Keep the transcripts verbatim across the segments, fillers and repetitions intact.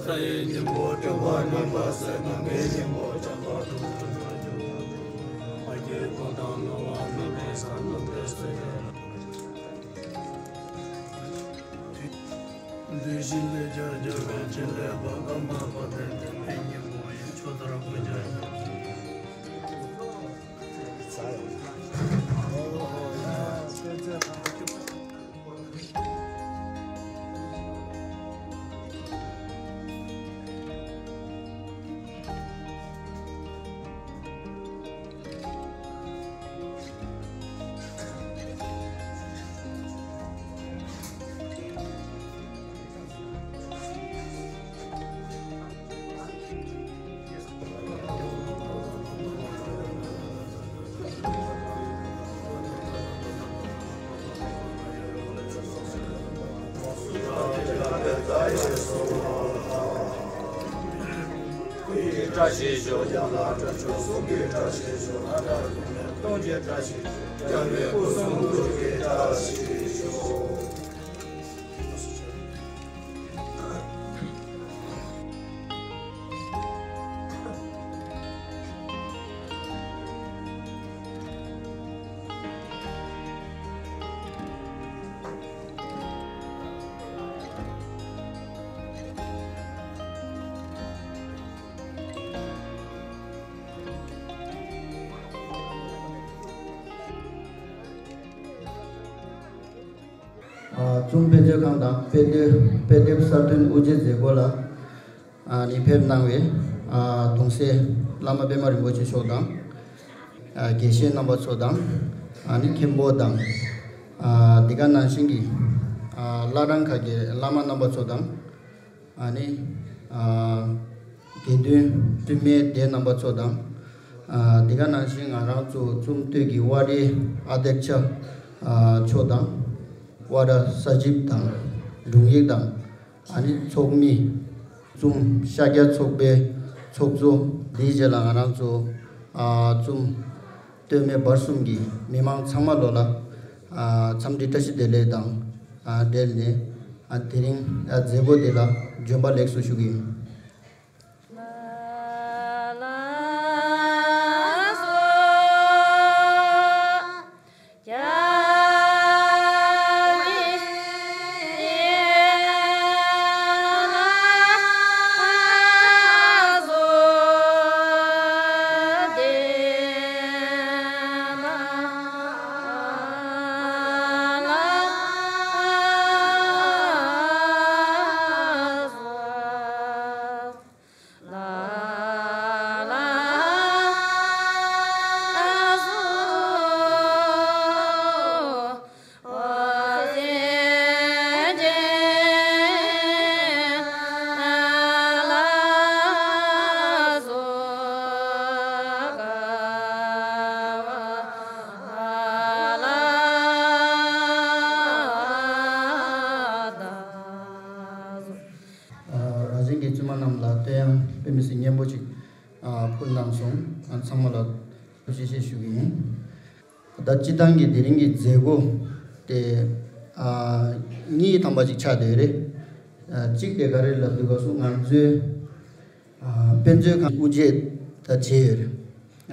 ས་ཡི་སྙིང་པོ་སྤྲུལ་པ་རྣམ་པར་གསལ། ནམ་མཁའི་སྙིང་པོ་འཇམ་དཔལ་སྤྲུལ་པ་རྣམ་པར་སྤྲུལ། ཨ་ཀྱེ་ཀུན་བཏང་སྣང་བ་མེད་པའི་ས། རྣམ་པར་གསལ་བའི་ལྷ། བདུད་བཞི་ལས་རྒྱལ་རྒྱལ་བའི་ཕྲིན་ལས་པ། ཀརྨ་པ་དན་བརྟན་པའི་སྙིང་པོ་ཡི། ཆོས་དར་དགུ་བརྒྱ་ཡི། སྐུ་ཡི་བཀྲ་ཤིས་ཤོག །ཡང་ལ་བཀྲ་ཤིས་ཤོག །གསུང་གི་བཀྲ་ཤིས་ཤོག །ལྷ་བཀྲ་ཤིས་ཤོག །སྟོང་གི་བཀྲ་ཤིས་ཤོག །རྒྱལ་བའི་སྐུ་གསུང་ཐུགས་ཀྱི་བཀྲ་ཤིས་ཤོག་ཨ། ཙུམ་དཔེ་མཛོད་ཁང་དང་དཔེ་དེབ་དཔེ་དེབ་གསར་ཐོན་དབུ་འབྱེད་མཛད་སྒོ་ལ། ཨ་ནི་ཕེབས་གནང་བའི། ཨ། གདུང་སྲས་བླ་མ་པདྨ་རིན་པོ་ཆེ་མཆོག་དང་། ཨ། དགེ་བཤེས་རྣམ་པ་ཚོ་དང་། ཨ་ནི་མཁན་པོ་དང་། ཨ། འདི་ག་ནང་བཞིན་གྱི། ཨ། བླ་བྲང་ཁག་གི་བླ་མ་རྣམ་པ་ཚོ་དང་། ཨ་ནི། ཨ། དགེ་འདུན་བཙུན་མའི་སྡེ་རྣམ་པ་ཚོ་དང་། ཨ། འདི་ག་ནང་བཞིན་ང་རང་ཚོ་ཙུམ་སྟོད་ཀྱི་ཝ་རའི་ཨ་དེག་ཆ། ཨ། མཆོག་དང་། ཝ་ར་ས་ཇིབ་དང་། དྲུང་ཡིག་དང་། ཨ་ནི་ཚོགས་མི། ཙུམ་ཤཱཀྱ་ཚོགས་པའི་ཚོགས་གཙོ། དེའི་རྗེས་ལ་ང་རང་ཚོ། ཨ། ཙུམ་སྟོད་སྨད་བར་གསུམ་གྱི་མི་མང་ཚང་མ་ལོ་ལ། ཨ། འཚམས་འདྲི་བཀྲ་ཤིས་བདེ་ལེགས་དང་། ཨ། འབྲེལ་ནས། ཨ། དེ་རིང་། ཨ། མཛད་སྒོ་འདི་ལ་བྱོན་པ་ལེགས་སོ་ཞུ་གི་ཡིན། ཨ། རང་བཞིན་གྱི་བཙུན་མ་རྣམས་ལ་བསྟོད་དབྱངས་དཔེ་མི་སྲིད་སྙན་པོ་ཅིག་ཨ། ཕུལ་གནང་སོང་། ཨ། ཚང་མ་ལ་ཐུགས་རྗེ་ཆེ་ཞུ་གི་ཡིན། ད་སྤྱི་བཏང་གི་དེ་རིང་གི་མཛད་སྒོ་དེ། ཨ། གཉིས་ཐམ་པ་ཅིག་ཆགས་བསྡད་ཡོད་རེད། ཨ། གཅིག་དེ་ག་རེ་ལབ་འདུག་ག་སོང་། ང་ཚོའི། ཨ། དཔེ་མཛོད་ཁང་དབུ་འབྱེད་ད་བྱས་ཡོད་རེད།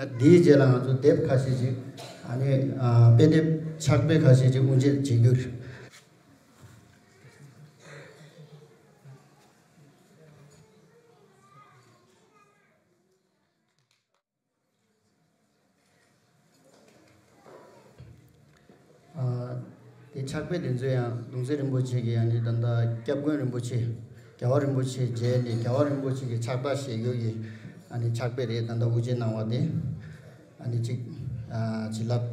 ཨ། དེའི་རྗེས་ལ་ང་ཚོ་དེབ་ཁ་ཤས་ཅིག་ཨ་ནི། ཨ། དཔེ་དེབ་ཕྱག་དཔེ་ཁ་ཤས་ཅིག་དབུ་འབྱེད་བྱེད་རྒྱུ་རེད། ཨ། དེ་ཕྱག་དཔེ་དེ་ཚོ་ཡང་གདུང་སྲས་རིན་པོ་ཆེ་གིས་ཨ་ནི་ད་ལྟ་སྐྱབས་མགོན་རིན་པོ་ཆེ། རྒྱལ་བ་རིན་པོ་ཆེ་མཇལ་ནས་རྒྱལ་བ་རིན་པོ་ཆེ་གི་ཕྱག་རྟགས་བཞེས་རྒྱུ་གི་ཨ་ནི་ཕྱག་དཔེ་རེད། ད་ལྟ་དབུ་འབྱེད་གནང་བ་དེ། ཨ་ནི་གཅིག་ཨ། བྱིན་རླབས།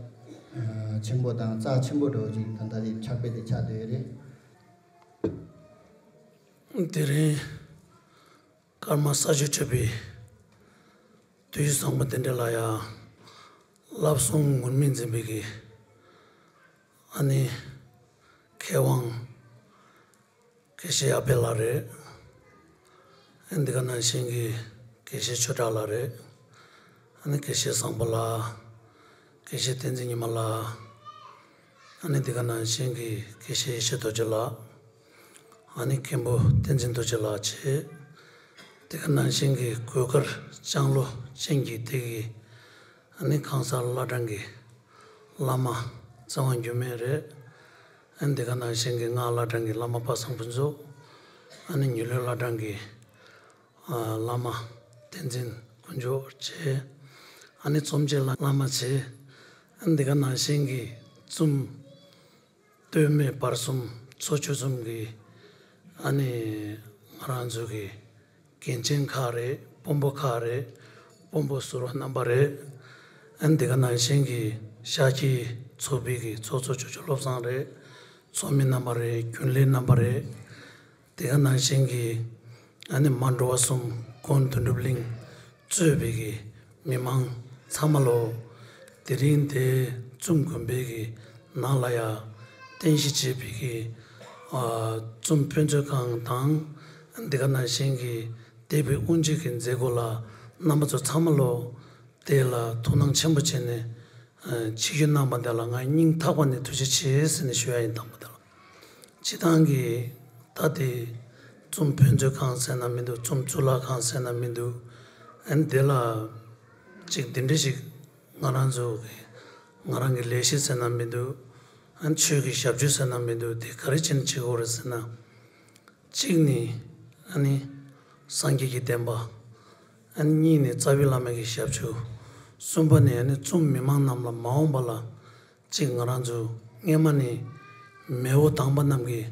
ཨ། ཆེན་པོ་དང་རྩ་ཆེན་པོ་འདྲ་བོ་ཅིག་ད་ལྟ་དེ་ཕྱག་དཔེ་དེ་ཆགས་བསྡད་ཡོད་རེད། དེ་རིང་ཀརྨ་ས་སྤྱོད་གྲགས་པའི་དུས་བཟང་པོ་འདི་འདྲ་ལ་ཡང་བསླབ་གསུམ་ངུར་སྨྲིག་འཛིན་པའི་གི་ཨ་ནི་མཁས་དབང་དགེ་བཤེས་ཨ་ཕེ་ལགས་རེད། ཨ་ནི་འདི་ག་ནང་བཞིན་གྱི་དགེ་བཤེས་ཆོས་གྲགས་ལགས་རེད། ཨ་ནི་དགེ་བཤེས་བཟང་པོ་ལགས། དགེ་བཤེས་བསྟན་འཛིན་ཉི་མ་ལགས། ཨ་ནི་འདི་ག་ནང་བཞིན་གྱི་དགེ་བཤེས་ཡེ་ཤེས་རྡོ་རྗེ་ལགས། ཨ་ནི་མཁན་པོ་བསྟན་འཛིན་རྡོ་རྗེ་ལགས་བཅས། དེ་ག་ནང་བཞིན་གྱི་གོས་དཀར་ལྕང་ལོ་ཅན་གྱི་དེ་གི་ཨ་ནི་ཁང་གསར་བླ་བྲང་གི་བླ་མ་ཚེ་དབང་འགྱུར་མེད་རེད། ཨ་ནི་དེ་ག་ནང་བཞིན་གྱི་སྔགས་བླ་བྲང་གི་བླ་མ་པ་སངས་ཕུན་ཚོགས། ཨ་ནི་མྱུར་ལྷོད་བླ་བྲང་གི་ཨ་བླ་མ་བསྟན་འཛིན་དཀོན་མཆོག་བཅས། ཨ་ནི་ཚོམས་ཆེན་བླ་མ་བཅས། ཨ་ནི་དེ་ག་ནང་བཞིན་གྱི་ཙུམ་སྟོད་སྨད་བར་གསུམ་ཚོ་བཅུ་གསུམ་གྱི་ཨ་ནི་ང་རང་ཚོ་གི་རྒན་ཆེན་ཁག་རེད། དཔོན་པོ་ཁག་རེད། དཔོན་པོ་ཟུར་པ་རྣམ་པ་རེད། ཨ་ནི་དེ་ག་ནང་བཞིན་གྱི་ཤཱཀྱའི་ཚོགས་པའི་གི་ཚོགས་གཙོ་ཇོ་ཇོ་བློ་བཟང་རེད། ཚོགས་མི་རྣམ་པ་རེད། རྒྱུན་ལས་རྣམ་པ་རེད། དེ་ག་ནང་བཞིན་གྱི་ཨ་ནི་མ་འགྲོ་བ་གསུམ་དགོན་དོན་གྲུབ་གླིང་གཙོས་པའི་གི་མི་མང་ཚང་མ་ལོ། དེ་རིང་དེ་ཙུམ་དགོན་པའི་གི་ནང་ལ་ཡ་རྟེན་གཞི་བྱས་པའི་གི་ཨ་ཙུམ་ཕུན་ཚོགས་ཁང་དང་། དེ་ག་ནང་བཞིན་གྱི་འདས་པའི་དབུ་འབྱེད་ཀྱི་མཛད་སྒོ་ལ་རྣམ་པ་ཚོ་ཚང་མ་ལོ། དེ་ལ་ཐུགས་སྣང་ཆེན་པོ་བྱས་ནས་ཨ་ཆིབས་བསྒྱུར་གནང་བ་དེ་ལ་ང་སྙིང་ཐག་པ་ནས་ཐུགས་རྗེ་ཆེ་ཟེར་ནས་ཞུ་ཡ་ཡིན། དང་པོ་དེ་ལ། སྤྱི་བཏང་གི་ད་དེ་ཙུམ་ཕུན་ཚོགས་ཁང་ཟེར་ན་མི་འདུག་ཙུམ་གཙུག་ལག་ཁང་ཟེར་ན་མི་འདུག་ཨ་ནི་དེ་ལ་ཅིག་འདི་འདྲ་ཞིག་ང་རང་ཚོ་གི་ང་རང་གི་ལས་གཞི་ཟེར་ན་མི་འདུག་ཨ་ནི་ཆོས་ཀྱི་ཞབས་ཞུ་ཟེར་ན་མི་འདུག་དེ་ག་རེ་བྱས་ནས་བྱེད་དགོས་རེད་ཟེར་ན། གཅིག་ནི་ཨ་ནི་སངས་རྒྱས་ཀྱི་བསྟན་པ། ཨ་ནི་གཉིས་ནི་རྩ་བའི་བླ་མ་གི་ཞབས་ཞུ། གསུམ་པ་ནི་ཨ་ནི་ཙུམ་མི་མང་རྣམས་ལ་མ་འོངས་པ་ལ་གཅིག་ང་རང་ཚོ་སྔས་མ་ནི་མེས་པོ་དང་པོ་རྣམས་ཀྱི་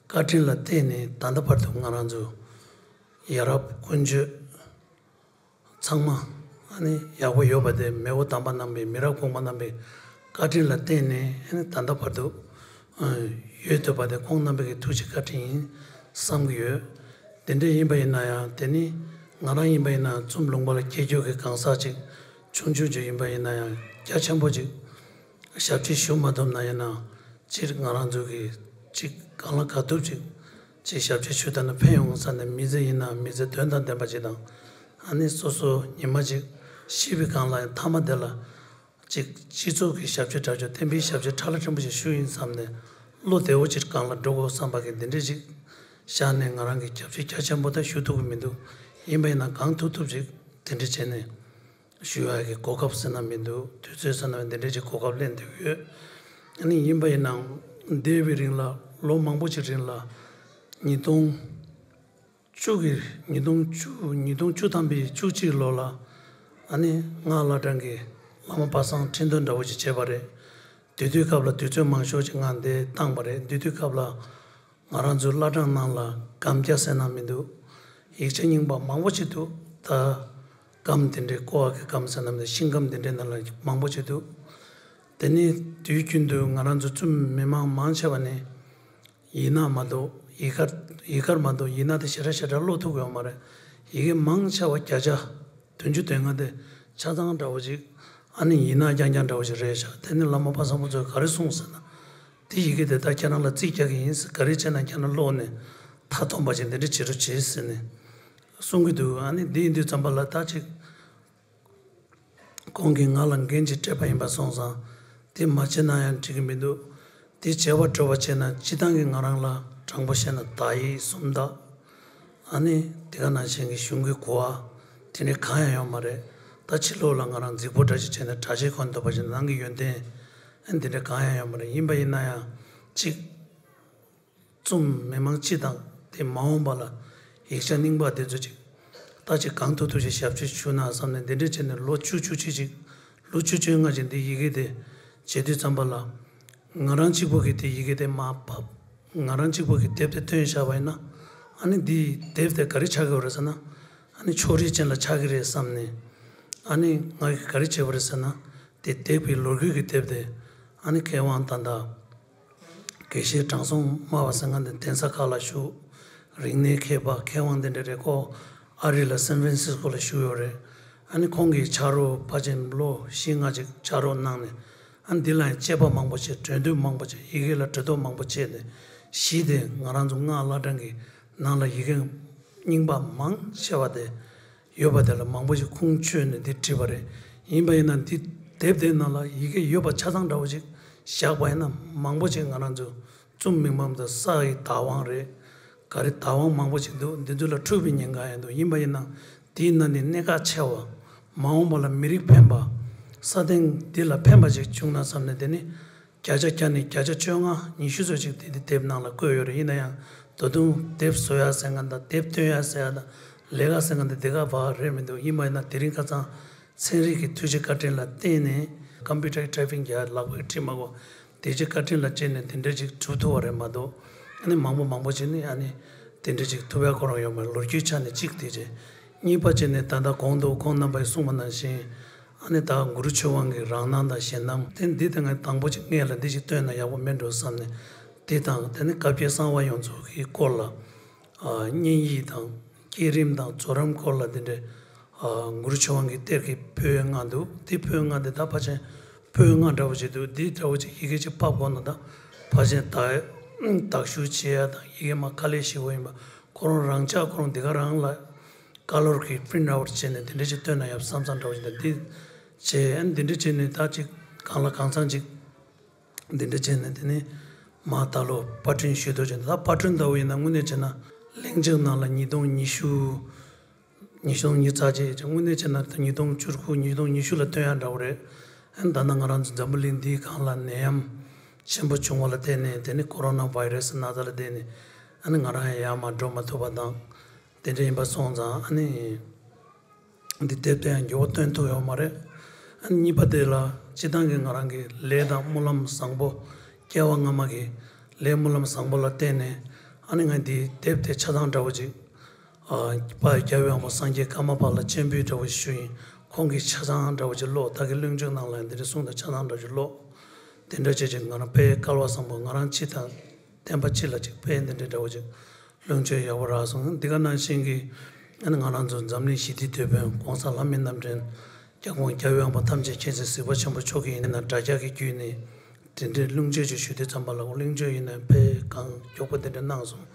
བཀའ་དྲིན་ལ་བརྟེན་ནས་ད་ལྟ་བར་དུ་ང་རང་ཚོ་ཡ་རབས་ཀུན་སྤྱོད་ཚང་མ་ཨ་ནི་ཡག་པོ་ཡོད་པ་དེ་མེས་པོ་དམ་པ་རྣམ་པའི་མི་རབས་གོང་མ་རྣམ་པའི་བཀའ་དྲིན་ལ་བརྟེན་ནས་ཨ་ནི་ད་ལྟ་བར་དུ་ཡོད་ཐུབ་པ་དེ་ཁོང་རྣམ་པའི་གི་ཐུགས་རྗེ་བཀའ་དྲིན་ཡིན་བསམ་གྱི་ཡོད། དེ་འདྲ་ཡིན་པ་ཡིན་ན་ཡང་དེ་ནི་ང་རང་ཡིན་པ་ཡིན་ན་ཙུམ་ལུང་པ་ལ་སྐྱེས་རྒྱུ་གི་གང་ཟག་ཅིག་ཆུང་ཆུང་ཅིག་ཡིན་པ་ཡིན་ན་ཡང་རྒྱ་ཆེན་པོ་ཅིག་ཞབས་ཕྱི་ཞུ་མ་ཐུབ་ན་ཡིན་ན་སྤྱིར་ང་རང་ཚོ་གི་ཅིག་གང་ལ་ག་ཐུབ་ཅིག་ཅིག་ཞབས་ཕྱི་ཞུ་ཐུབ་ན་ཕན་ཡོང་བསམ་ནས་མི་ཚེ་ཡིན་ན་མི་ཚེ་དོན་དང་ལྡན་པ་ཅིག་དང་། ཨ་ནི་སོ་སོ་ཉི་མ་ཅིག་ཤི་བའི་སྒང་ལ་ཡང་མཐའ་མ་དེ་ལ་ཅིག་སྤྱི་ཚོགས་ཀྱི་ཞབས་ཕྱི་དྲག་ཆོག་བསྟན་པའི་ཞབས་ཕྱི་ཁྲ་ལ་ཕྲན་བུ་ཞིག་ཞུ་ཡིན་བསམ་ནས་བློ་བདེ་བོ་ཅིག་སྒང་ལ་འགྲོ་དགོས་བསམ་པ་གི་འདི་འདྲས་ཅིག་བཞག་ནས་ང་རང་གི་རྒྱབ་ཕྱི་རྒྱ་ཆེན་པོ་ད་ཞུ་ཐུབ་ཀྱི་མི་འདུག་ཡིན་པ་ཡིན་ན་གང་ཐུབ་ཐུབ་ཅིག་དེ་འདྲས་བྱས་ནས། ཞུ་ཡག་གི་གོ་སྐབས་ཟེར་ན་མི་འདུག་དུས་ཚོད་ཟེར་ན་འདི་འདྲས་ཀྱི་གོ་སྐབས་ལེན་འདོད་ཡོད། ཨ་ནི་ཡིན་པ་ཡིན་ནའང་འདས་པའི་རིང་ལ་ལོ་མང་པོ་ཅིག་རིང་ལ་ཉིས་སྟོང་བཅུ་གི་ཉིས་སྟོང་བཅུ་ཉིས་སྟོང་བཅུ་ཐམ་པའི་བཅུ་གཅིག་ལོ་ལ་ཨ་ནི་སྔགས་བླ་བྲང་གི་བླ་མ་པ་སངས་ཁྲི་འདོན་འདྲ་བོ་ཅིག་བྱས་པ་རེད། དེ་དུས་སྐབས་ལ་དུས་ཚོད་མང་ཤོས་ཅིག་ང་འདིར་བཏང་བ་རེད། དེ་དུས་སྐབས་ལ། ང་རང་ཚོའི་བླ་བྲང་ནང་ལ་སྒམ་རྒྱག་ཟེར་ན་མི་འདུག་ཡིག་ཆ་རྙིང་པ་མང་པོ་ཅིག་འདུག་ད་སྒམ་དེ་འདྲའི་ཀོ་བ་གི་སྒམ་ཟེར་ན་མི་འདུག་ཤིང་སྒམ་དེ་འདྲའི་ནང་ལ་མང་པོ་ཅིག་འདུག་དེ་ནི་དུས་རྒྱུན་དུ་ང་རང་ཚོ་ཙུམ་མི་མང་མང་ཆེ་བ་ནི་ཡིག་ནག་མ་གཏོགས་ཡིག་དཀར་ཡིག་དཀར་མ་གཏོགས་ཡིག་ནག་དེ་ཞེ་དྲག་ཞེ་དྲག་ཀློག་ཐུབ་ཡོད་མ་རེད། ཡི་གེ་མང་ཆེ་བ་བརྒྱ་ཆ། བདུན་ཅུ་དོན་ལྔ་དེ་ཆ་ཚང་འདྲ་བོ་ཅིག་ཨ་ནི་ཡིན་ན་རྐྱང་རྐྱང་འདྲ་བོ་ཅིག་རེད་ཤག་དེ་ནི་བླ་མ་པ་སངས་པ་ཚོས་ག་རེ་གསུངས་ཟེར་ན། དེ་ཡི་གེ་དེ་ད་ཁྱེད་རང་ལ་རྩིས་རྒྱག་གི་ཡིན་ཟེར། ག་རེ་བྱས་ན་ཁྱེད་རང་ཀློག་ནས་མཐའ་སྟོངས་པ་ཅིག་འདི་འདྲ་བྱེད་རོགས་བྱེད་ཟེར་ནས་གསུང་གི་འདུག་ཨ་ནི་འདི་ཡིན་དུས་ཙམ་པ་ལ་ད་ཅིག་ཁོང་གིས་ང་ལ་འགན་ཅིག་སྤྲད་པ་ཡིན་པ་སོང་ཙང་དེ་མ་བྱས་ན་ཡང་འགྲིག་གི་མི་འདུག་དེ་བྱས་པ་སྤྲོད་པ་བྱས་ན་སྤྱི་བཏང་གི་ང་རང་ལ་དྲང་པོ་བཤད་ན་དག་ཡིག་སུམ་རྟགས། ཨ་ནི་དེ་ག་ནང་བཞིན་གྱི་གཞུང་གི་གོ་བ་དེ་འདྲ་གང་ཡང་ཡོད་མ་རེད། ད་ཕྱི་ལོགས་ལ་ང་རང་རྫིག་པོ་འདྲ་ཅིག་བྱས་ནས་གྲྭ་ཆས་གོན་འདུག་པ་ཅིག་ནང་གི་ཡོན་ཏན་ཨ་ནི་དེ་འདྲ་གང་ཡང་ཡོད་མ་རེད། ཡིན་པ་ཡིན་ན་ཡང་གཅིག་ཙུམ་མི་མང་སྤྱི་དང་དེ་མ་འོངས་པ་ལ་ཡིག་ཆ་རྙིང་པ་དེ་ཚོ་ཅིག་ད་ཅིག་གང་ཐུབ་ཐུབ་ཅིག་ཞབས་ཕྱི་ཞུ་ན་བསམ་ནས་འདི་འདྲ་བྱས་ནས་ལོ་བཅུ་བཅུ་གཅིག་ཅིག་ལོ་བཅུ་བཅོ་ལྔ་ཅིག་འདི་ཡི་གེ་དེ་བྱེད་དུས་ཙམ་པ་ལ། ང་རང་གཅིག་པོ་གིས་དེ་ཡི་གེ་དེ་མར་ཕབ། ང་རང་གཅིག་པོ་གིས་དེབ་དེ་བཏོན་བཞག་པ་ཡིན་ན། ཨ་ནི་འདི་དེབ་དེ་ག་རེ་ཆགས་ཀྱི་ཡོད་རེད་ཟེར་ན། ཨ་ནི་ཕྱོགས་རིས་ཅན་ལ་ཆགས་ཀྱི་རེད་བསམ་ནས། ཨ་ནི་ང་གིས་ག་རེ་བྱས་པ་རེད་ཟེར་ན། དེ་འདས་པའི་ལོ་རྒྱུས་ཀྱི་དེབ་དེ། ཨ་ནི་མཁས་དབང་ད་ལྟ་དགེ་བཤེས་དྲང་སྲོང་སྨྲ་བ་ཟེར་མཁན་དེ་གདན་ས་ཁག་ལ་བཞུགས། རིག་གནས་མཁས་པ་མཁས་དབང་དེ་འདྲ་རེད། ཁོ་ཨ་རི་ལ་སན་ཧྥ་རན་སིས་ཀོ་ལ་བཞུགས་ཡོད་རེད། ཨ་ནི་ཁོང་གིས་ཕྱག་རོགས་ཕལ་ཆེར་ལོ་བཞི་ལྔ་ཅིག་ཕྱག་རོགས་གནང་ནས། ཨ་ནི་འདི་ལ་ཡང་དཔྱད་པ་མང་པོ་བྱས། འགྲེལ་བསྡུར་མང་པོ་བྱས། ཡི་གེ་ལ་འགྲེལ་བསྡུར་མང་པོ་བྱས་ནས་གཞི་དེ་ང་རང་ཚོ་སྔགས་བླ་བྲང་གི་ནང་ལ་ཡི་གེ་རྙིང་པ་མང་ཆེ་བ་དེ་ཡོད་པ་དེ་ལ་མང་པོ་ཞིག་ཁུངས་བཅོལ་ནས་འདི་བྲིས་པ་རེད། ཡིན་པ་ཡིན་ན་འདི་དེབ་དེའི་ནང་ལ་ཡི་གེ་ཡོད་པ་ཆ་ཚང་འདྲ་བོ་ཞིག་བཞག་པ་ཡིན་ན་མང་པོ་ཞིག་ང་རང་ཚོ་ཙུམ་མི་མང་དང་ས་ཡི་བདག་དབང་རེད། ག་རེ་བདག་དབང་མང་པོ་ཞིག་འདུག་འདི་ཚོ་ལ་འཁྲུག་པའི་ཉེན་ཁ་ཡང་འདུག་ཡིན་པ་ཡིན་ན་དེའི་ནང་ནས་གནད་འགག་ཆེ་བ། མ་འོངས་པ་ལ་མི་རིགས་ཕན་པ། ས་སྟེང་འདི་ལ་ཕན་པ་ཞིག་བྱུང་ན་བསམ་ནས་དེ་ནི་བརྒྱ་ཆ་བརྒྱ་ནས་བརྒྱ་ཆ་བཅོ་ལྔ་ཉི་ཤུ་ཙམ་ཞིག་དེ་དེ་དེབ་ནང་ལ་བཀོད་ཡོད་རེད། ཡིན་ན་ཡང་ད་དུང་དེབ་བཟོ་ཡ་ཟེར་མཁན་དང་དེབ་སྟོན་ཡ་ཟེར་ཡ་དང་ལས་ཀ་ཟེར་མཁན་དེ་དེ་ག་བ་རེད་མི་འདུག་ཡིན་པ་ཡིན་ན་དེ་རིང་ཁ་སང་ཚན་རིག་གི་ཐོས་བྱེད་བཀའ་དྲིན་ལ་བརྟེན་ནས་ཀམ་པུ་ཊར་ཊའི་པིང་རྒྱག་ལག་པས་བྲིས་མ་དགོས། དེ་ཅིག་བཀའ་དྲིན་ལ་བརྟེན་ནས་དེ་འདྲ་ཅིག་གྲུབ་ཐུབ་པ་རེད་མ་གཏོགས། ཨ་ནི་མང་པོ་མང་པོ་ཅིག་ནི་ཨ་ནི་དེ་འདྲ་ཅིག་ཐུབ་ཡ་ཁོ་རང་ཡོད་མ་རེད། ལོ་རྒྱུས་ཆ་ནས་གཅིག་དེ་རེད། གཉིས་པ་ཅིག་ནི་ད་ལྟ་གོང་དུ་ཁོང་རྣམ་པས་གསུངས་པ་ནང་བཞིན་ཨ་ནི་ད་གུ་རུ་ཆོས་དབང་གི་རང་སྣང་དང་གཞན་སྣང་དེ་འདི་ད་ངས་དང་པོ་ཅིག་སྔས་ལ་འདི་ཅིག་བཏོན་ན་ཡག་པོ་མེད་འགྲོ་བསམ་ནས་འདི་དང་དེ་ནི་བཀའ་བརྒྱུད་གསང་བ་ཡོངས་རྫོགས་ཀྱི་སྐོར་ལ་ཨ་བསྙེན་ཡིག་དང་བསྐྱེད་རིམ་དང་རྫོགས་རིམ་སྐོར་ལ་འདི་འདྲའི་ཨ་གུ་རུ་ཆོས་དབང་གི་གཏེར་གྱི་པོད་ལྔ་འདུག་དེ་པོད་ལྔ་དེ་ད་ཕལ་ཆེར་པོད་ལྔ་འདྲ་བོ་ཅིག་འདུག་འདི་འདྲ་བོ་ཅིག་ཡི་གེ་ཅིག་ཕབ་དགོས་ན་ད་ཕལ་ཆེར་ད་དག་ཞུ་བྱེད་ཡ་དང་ཡི་གེ་མ་དཀའ་ལས་ཞེ་པོ་ཡིན་པ་ཁོ་རང་རང་ཅག་ཁོ་རང་འདི་ག་རང་ལ་ཀ་ལོར་གྱི་པི་རིན་ཊི་ཨའུཊ་བྱས་ནས་འདི་འདྲ་ཅིག་བཏོན་ན་ཡག་བསམ་བསམ་འདྲ་བོ་ཅིག་འདུག་འདི་བྱས་ཨ་ནི་འདི་འདྲ་བྱས་ནས་ད་ཅིག་གང་ལ་གང་འཚམ་ཅིག་འདི་འདྲ་བྱས་ནས་དེ་ནས་མ་ད་ལོ་པར་སྐྲུན་ཞུ་འདོད་བྱས་ད་པར་སྐྲུན་ལྟ་བུ་ཡིན་ན་དངོས་གནས་བྱས་ན་གླེང་བརྗོད་ནང་ལ་ཉིས་སྟོང་ཉི་ཤུ། ཉི་ཤུ་ཉི་ཤུ་རྩ་གཅིག་དངོས་གནས་བྱས་ན་ད་ཉིས་སྟོང་བཅུ་དགུ་ཉིས་སྟོང་ཉི་ཤུ་ལ་བཏོན་ཡ་འདྲ་བོ་རེད། ཨ་ནི་ད་ལྟ་ང་རང་ཚོ་འཛམ་བུ་གླིང་འདིའི་སྒང་ལ་ནད་ཡམས་ཆེན་པོ་བྱུང་བ་ལ་བརྟེན་ནས་དེ་ནི་ཀོ་རོ་ན་བྷའི་རེ་སི་ན་ཚ་ལ་བརྟེན་ནས་ཨ་ནི་ང་རང་ཡང་ཡར་མར་འགྲོ་མ་ཐུབ་པ་དང་དེ་འདྲ་ཡིན་པ་སོང་ཙང་ཨ་ནི། འདི་དེབ་དེ་ཡང་འགྱུར་བ་སྟོན་ཐུབ་ཡོད་མ་རེད། ཨ་ནི་གཉིས་པ་དེ་ལ་སྤྱི་བཏང་གི་ང་རང་གི་ལས་དང་སྨོན་ལམ་བཟང་པོ་སྐྱེ་བ་སྔ་མ་གི་ལས་སྨོན་ལམ་བཟང་པོ་ལ་བརྟེན་ནས་ཨ་ནི་ང་འདིའི་དེབ་དེ་ཆ་ཚང་འདྲ་བོ་ཅིག་ཨ་དཔལ་རྒྱལ་བའི་དབང་པོ་སངས་རྒྱས་ཀརྨ་པ་ལ་སྤྱན་འབུལ་འདྲ་བོ་ཞིག་ཞུས་ཡིན། ཁོང་གིས་ཆ་ཚང་འདྲ་བོ་ཅིག་ཀློག་ད་གི་གླེང་བརྗོད་ནང་ལ་འདི་འདྲ་གསུངས་དང་ཆ་ཚང་འདྲ་བོ་ཅིག་ཀློག་དེ་འདྲ་བྱས་ཅིག་ང་རང་དཔེ་སྐལ་བ་བཟང་པོ་ང་རང་སྤྱི་དང་། བསྟན་པ་སྤྱི་ལ་ཅིག་ཕན་འདི་འདྲའི་འདྲ་བོ་ཅིག་ལོན་བྱས་ཡག་པོ་རག་སོང་། འདི་ག་ནང་བཞིན་གྱི་ཨ་ནི་ང་རང་ཚོ་འཛམ་གླིང་ཞི་བདེའི་དེད་དཔོན་༸གོང་ས་ལྷ་མིའི་རྣམ་འདྲེན་༸སྐྱབས་མགོན་༸རྒྱལ་བའི་དབང་པོ་ཐམས་ཅད་མཁྱེན་ཅིང་གཟིགས་པ་ཆེན་པོ་མཆོག་གིས་ཡིན་ན་དྲ་རྒྱ་གི་བརྒྱུད་ནས་དེ་འདྲའི་ལོན་བྱས་ཅིག་ཞུ་དུས་ཙམ་པ་ལ་ལོན་བྱས་ཡིན་ན་དཔེ་གང་མགྱོགས་པོ་དེ་འདྲ་གནང་སོང་།